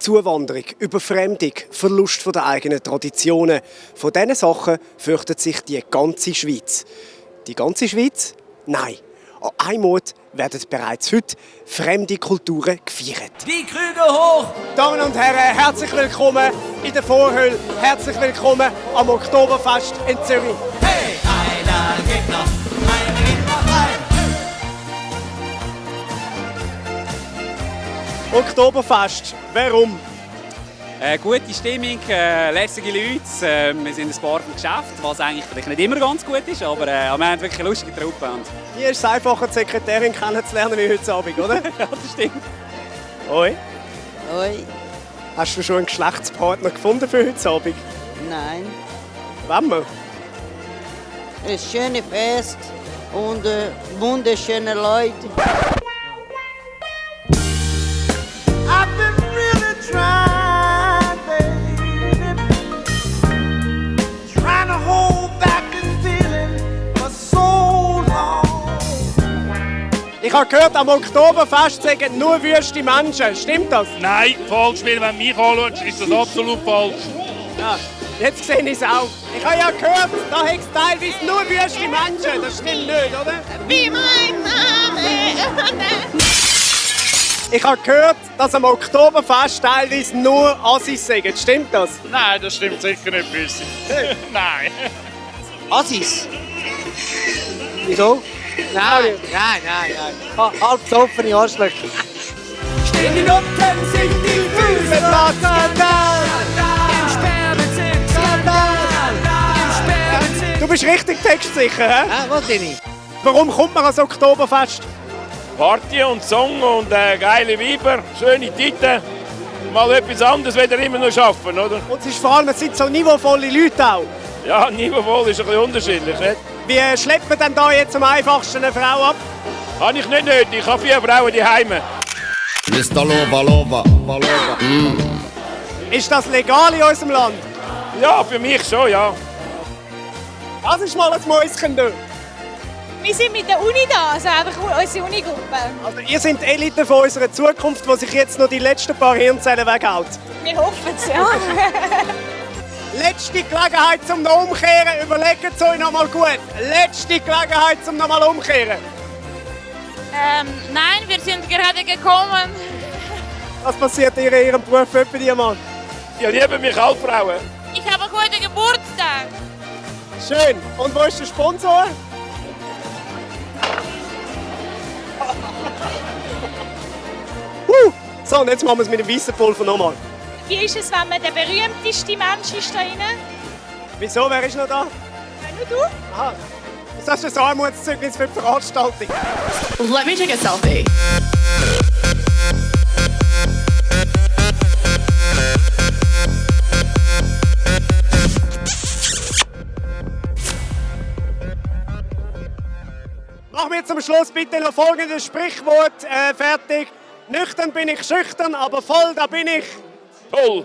Zuwanderung, Überfremdung, Verlust der eigenen Traditionen. Von diesen Sachen fürchtet sich die ganze Schweiz. Die ganze Schweiz? Nein. An einem Ort werden bereits heute fremde Kulturen gefeiert. Die Krüge hoch! Damen und Herren, herzlich willkommen in der Vorhölle. Herzlich willkommen am Oktoberfest in Zürich. Hey, einer geht noch, einer geht noch rein. Oktoberfest, warum? Gute Stimmung, lässige Leute. Wir sind ein paar im Geschäft, was eigentlich vielleicht nicht immer ganz gut ist, aber wir haben wirklich eine lustige Truppe. Hier ist es einfacher, die Sekretärin kennenzulernen wie heute Abend, oder? Ja, das stimmt. Oi. Oi, Hast du schon einen Geschlechtspartner gefunden für heute Abend? nein. Wollen wir? Ein schönes Fest und wunderschöne Leute. I've been really trying, baby. Trying to hold back this feeling for so long. Ich habe gehört, am Oktoberfest sagen nur wüste Menschen. Stimmt das? Nein, falsch. Wenn du mich anschaust, ist das absolut falsch. Ja, jetzt sehe ich es auch. Ich habe ja gehört, da hat es teilweise nur wüste Menschen. Das stimmt nicht, oder? Wie mein Name. Ich habe gehört, dass am Oktoberfest teilweise nur Assis sagen. Stimmt das? Nein, das stimmt sicher nicht, Büssi. Nein. Assis? Wieso? Nein. Halb besoffene Arschlöcher. Stehen die Nutten, sind die Füße im Sperrbezirk. Im Sperrbezirk. Du bist richtig textsicher, hä? Was denn ich? Warum kommt man ans Oktoberfest? Party und Song und geile Weiber, schöne Titten. Mal etwas anderes wieder immer noch schaffen, oder? Und es ist vor allem, es sind so niveauvolle Leute auch. Ja, niveauvoll ist ein bisschen unterschiedlich. Nicht? Wie schleppt man denn da jetzt am einfachsten eine Frau ab? Habe ich nicht nötig, ich habe 4 Frauen daheim. Mr. Lova. Ist das legal in unserem Land? Ja, für mich schon, ja. Das ist mal ein Mäuschen da. Wir sind mit der Uni da, also einfach unsere Unigruppe. Also ihr seid die Elite von unserer Zukunft, die sich jetzt noch die letzten paar Hirnzellen weghaut. Wir hoffen es, ja. Letzte Gelegenheit zum noch umkehren. Überlegt es euch noch mal gut. Letzte Gelegenheit zum noch mal umkehren. Nein, wir sind gerade gekommen. Was passiert in Ihrem Beruf für Diamant? Die lieben mich alle Frauen. Ich habe heute Geburtstag. Schön. Und wo ist der Sponsor? So, und jetzt machen wir es mit dem weißen Pulver nochmal. Wie ist es, wenn man der berühmteste Mensch ist da drin? Wieso? Wer ist noch da? Nur du? Aha. Das ist ein Armutszeugnis für die Veranstaltung. Let me take a selfie. Machen wir zum Schluss bitte noch folgendes Sprichwort fertig. Nüchtern bin ich schüchtern, aber voll da bin ich. Toll.